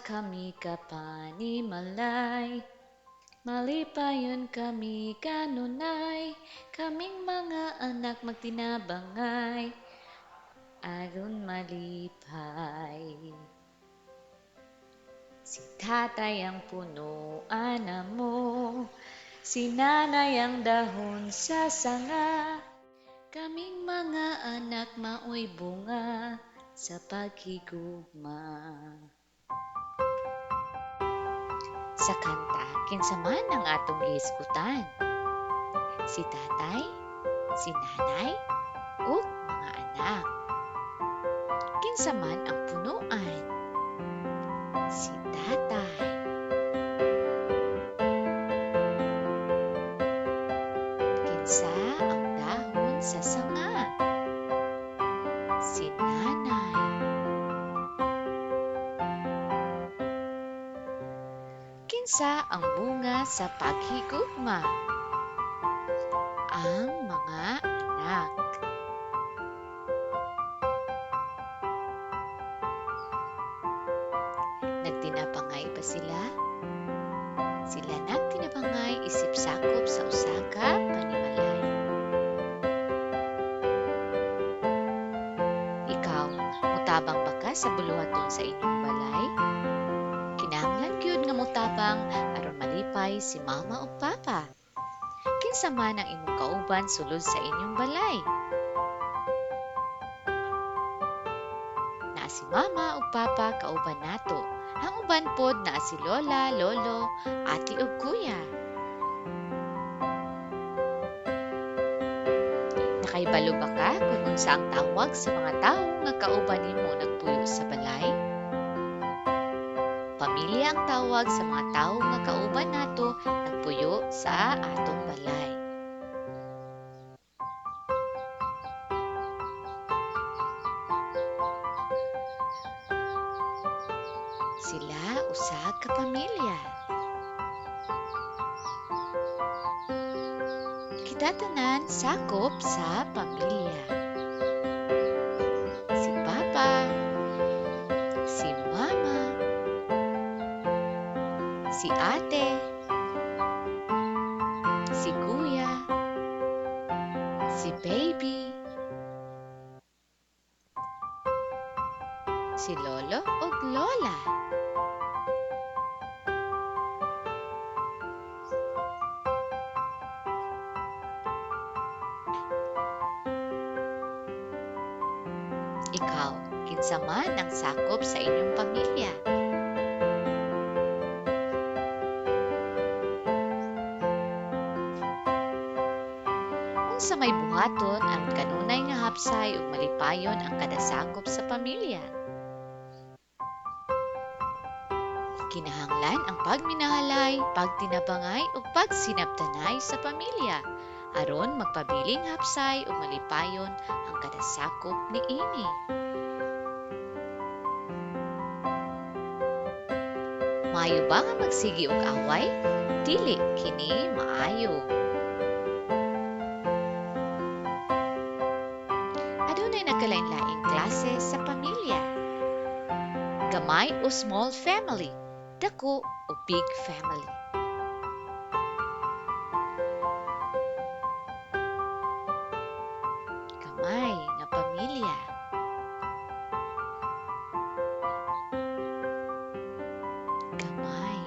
Usa kami ka panimalay, malipayon kami kanunay, kaming mga anak magtinabangay, aron malipay. Si tatay ang punuan namo, si nanay ang dahon sa sanga, kaming mga anak maoy bunga sa paghigugma. Sa kanta, kinsa man ang atong gihisgutan? Si tatay, si nanay, ug mga anak. Kinsa man ang punuan? Si tatay. Kinsa ang dahon sa sanga? Si nanay. Kinsa ang bunga sa paghigugma? Ang mga anak. Nagtinabangay ba sila? Sila nagtinabangay isip sakop sa usa ka panimalay. Ikaw, mutabang ba ka sa buluhaton sa inyong balay? Kinahanglan gyud nga motabang aron malipay si mama ug papa. Kinsa man ang imong kauban sulod sa inyong balay? Naa si mama ug papa kauban nato. Ang uban pod naa si lola, lolo, ate ug kuya. Nakahibalo ba ka kung unsa ang tawag sa mga tawo nga kauban nimo nagpuyo sa balay? Pamilya ang tawag sa mga tawo nga kauban nato nagpuyo sa atong balay. Sila usa ka pamilya. Kita tanan sakop sa pamilya. Si papa, si mama, si ate, si kuya, si baby, si lolo ug lola. Ikaw, kinsa man ang sakop sa inyong pamilya? Unsa may buhaton aron kanunay nga hapsay ug malipayon ang kada sakop sa pamilya? Kinahanglan ang pagminahalay, pagtinabangay ug pagsinabtanay sa pamilya aron magpabiling hapsay ug malipayon ang kada sakop niini. Maayo ba nga magsige og away? Dili kini maayo. Adunay nagkalain-laing klase sa pamilya. Gamay o small family, dako o big family. Gamay nga pamilya. Gamay.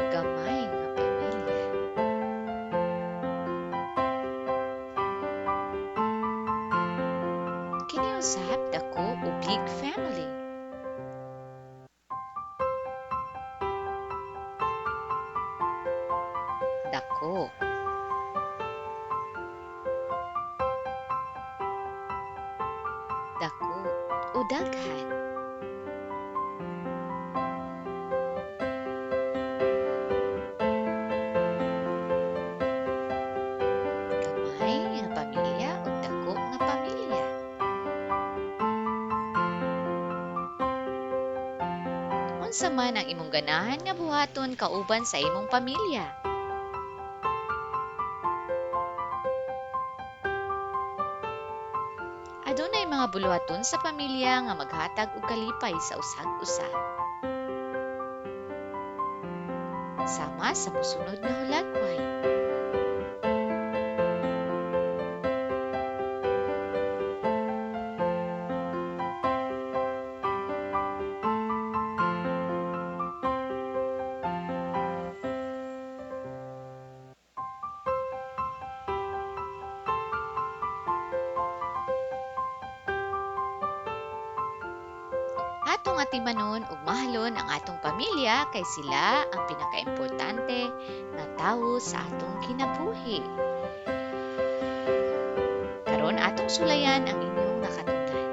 Gamay nga pamilya. Kini usab dako o big family. Dako. Dako o daghan. Gamay nga pamilya ug dako nga pamilya. Unsa man ang imong ganahan nga buhaton kauban sa imong pamilya? Adunay mga mga buluhaton sa pamilya nga maghatag og kalipay sa usag-usa. Sama sa mosunod nga hulagway. Atong atimanon ug mahalon ang atong pamilya kay sila ang pinakaimportante nga tawo sa atong kinabuhi. Karon atong sulayan ang inyong nakatun-an.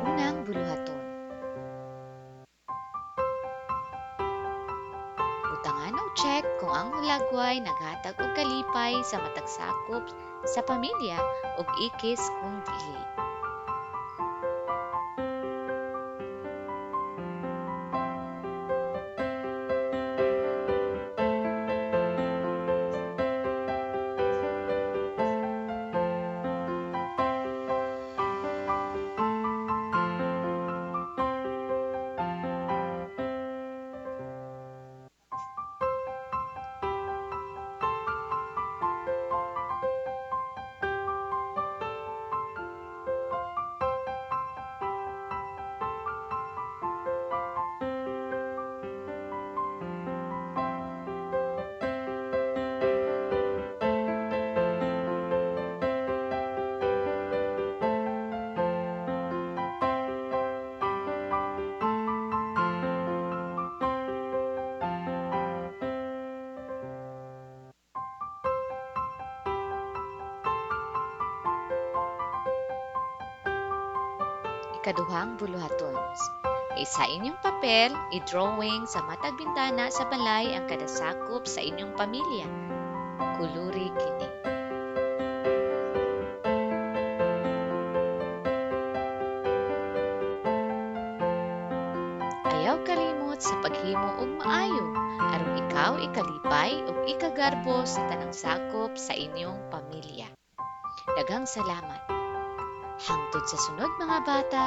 Unang buluhaton. Butangan og check kung ang hulagway naghatag og kalipay sa matag sakop sa pamilya ug ikis kung dili. Ikaduhang buluhaton. Sa inyong papel, i-drawing sa matag bintana sa balay ang kada sakop sa inyong pamilya. Kuluri kini. Ayaw kalimot sa paghimo og maayo aron ikaw ikalipay ug ikagarbo sa tanang sakop sa inyong pamilya. Daghang salamat. Hangtod sa sunod mga bata.